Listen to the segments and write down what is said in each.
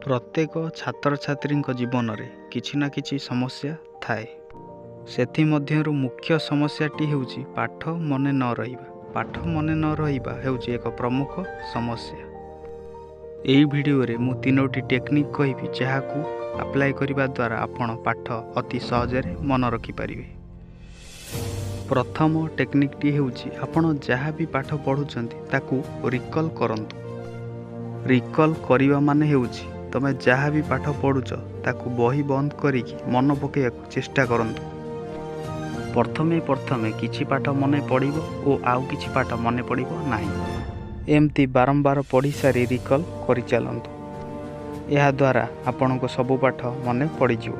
ପ୍ରତ୍ୟେକ ଛାତ୍ରଛାତ୍ରୀଙ୍କ ଜୀବନରେ କିଛି ନା କିଛି ସମସ୍ୟା ଥାଏ। ସେଥିମଧ୍ୟରୁ ମୁଖ୍ୟ ସମସ୍ୟାଟି ହେଉଛି ପାଠ ମନେ ନ ରହିବା। ପାଠ ମନେ ନ ରହିବା ହେଉଛି ଏକ ପ୍ରମୁଖ ସମସ୍ୟା। ଏହି ଭିଡ଼ିଓରେ ମୁଁ ତିନୋଟି ଟେକ୍ନିକ୍ କହିବି, ଯାହାକୁ ଆପ୍ଲାଏ କରିବା ଦ୍ୱାରା ଆପଣ ପାଠ ଅତି ସହଜରେ ମନେ ରଖିପାରିବେ। ପ୍ରଥମ ଟେକ୍ନିକ୍ଟି ହେଉଛି, ଆପଣ ଯାହା ବି ପାଠ ପଢ଼ୁଛନ୍ତି ତାକୁ ରିକଲ୍ କରନ୍ତୁ। ରିକଲ୍ କରିବା ମାନେ ହେଉଛି ତୁମେ ଯାହା ବି ପାଠ ପଢ଼ୁଛ ତାକୁ ବହି ବନ୍ଦ କରିକି ମନେ ପକାଇବାକୁ ଚେଷ୍ଟା କରନ୍ତୁ। ପ୍ରଥମେ ପ୍ରଥମେ କିଛି ପାଠ ମନେ ପଡ଼ିବ ଓ ଆଉ କିଛି ପାଠ ମନେ ପଡ଼ିବ ନାହିଁ। ଏମିତି ବାରମ୍ବାର ପଢ଼ି ସାରି ରିକଲ୍ କରିଚାଲନ୍ତୁ। ଏହାଦ୍ୱାରା ଆପଣଙ୍କୁ ସବୁ ପାଠ ମନେ ପଡ଼ିଯିବ।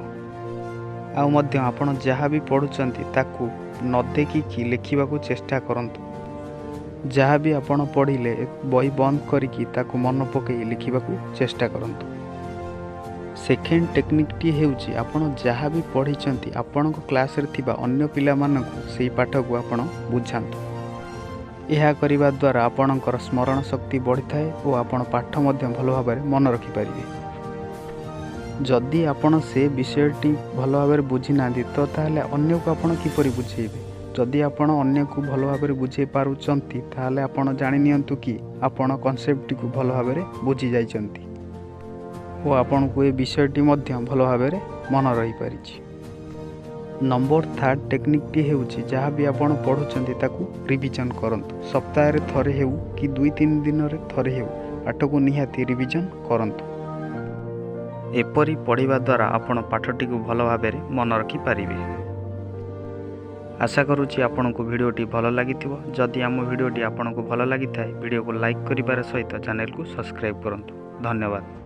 ଆଉ ମଧ୍ୟ ଆପଣ ଯାହା ବି ପଢ଼ୁଛନ୍ତି ତାକୁ ନ ଦେଖିକି ଲେଖିବାକୁ ଚେଷ୍ଟା କରନ୍ତୁ। ଯାହା ବି ଆପଣ ପଢ଼ିଲେ ବହି ବନ୍ଦ କରିକି ତାକୁ ମନେ ପକାଇ ଲେଖିବାକୁ ଚେଷ୍ଟା କରନ୍ତୁ। ସେକେଣ୍ଡ ଟେକ୍ନିକ୍ଟି ହେଉଛି, ଆପଣ ଯାହା ବି ପଢ଼ିଛନ୍ତି ଆପଣଙ୍କ କ୍ଲାସ୍ରେ ଥିବା ଅନ୍ୟ ପିଲାମାନଙ୍କୁ ସେଇ ପାଠକୁ ଆପଣ ବୁଝାନ୍ତୁ। ଏହା କରିବା ଦ୍ୱାରା ଆପଣଙ୍କର ସ୍ମରଣ ଶକ୍ତି ବଢ଼ିଥାଏ ଓ ଆପଣ ପାଠ ମଧ୍ୟ ଭଲ ଭାବରେ ମନେ ରଖିପାରିବେ। ଯଦି ଆପଣ ସେ ବିଷୟଟି ଭଲ ଭାବରେ ବୁଝିନାହାନ୍ତି ତ ତାହେଲେ ଅନ୍ୟକୁ ଆପଣ କିପରି ବୁଝେଇବେ? ଯଦି ଆପଣ ଅନ୍ୟକୁ ଭଲ ଭାବରେ ବୁଝେଇ ପାରୁଛନ୍ତି, ତାହେଲେ ଆପଣ ଜାଣିନିଅନ୍ତୁ କି ଆପଣ କନସେପ୍ଟଟିକୁ ଭଲ ଭାବରେ ବୁଝି ଯାଇଛନ୍ତି ଓ ଆପଣଙ୍କୁ ଏ ବିଷୟଟି ମଧ୍ୟ ଭଲ ଭାବରେ ମନେ ରହିପାରିଛି। ନମ୍ବର ଥାର୍ଡ଼ ଟେକ୍ନିକ୍ଟି ହେଉଛି, ଯାହା ବି ଆପଣ ପଢ଼ୁଛନ୍ତି ତାକୁ ରିଭିଜନ୍ କରନ୍ତୁ। ସପ୍ତାହରେ ଥରେ ହେଉ କି 2-3 ଦିନରେ ଥରେ ହେଉ, ପାଠକୁ ନିହାତି ରିଭିଜନ୍ କରନ୍ତୁ। ଏପରି ପଢ଼ିବା ଦ୍ୱାରା ଆପଣ ପାଠଟିକୁ ଭଲ ଭାବରେ ମନେ ରଖିପାରିବେ। ଆଶା କରୁଛି ଆପଣଙ୍କୁ ଭିଡ଼ିଓଟି ଭଲ ଲାଗିଥିବ। ଯଦି ଆମ ଭିଡ଼ିଓଟି ଆପଣଙ୍କୁ ଭଲ ଲାଗିଥାଏ, ଭିଡ଼ିଓକୁ ଲାଇକ୍ କରିବାର ସହିତ ଚ୍ୟାନେଲକୁ ସବସ୍କ୍ରାଇବ୍ କରନ୍ତୁ। ଧନ୍ୟବାଦ।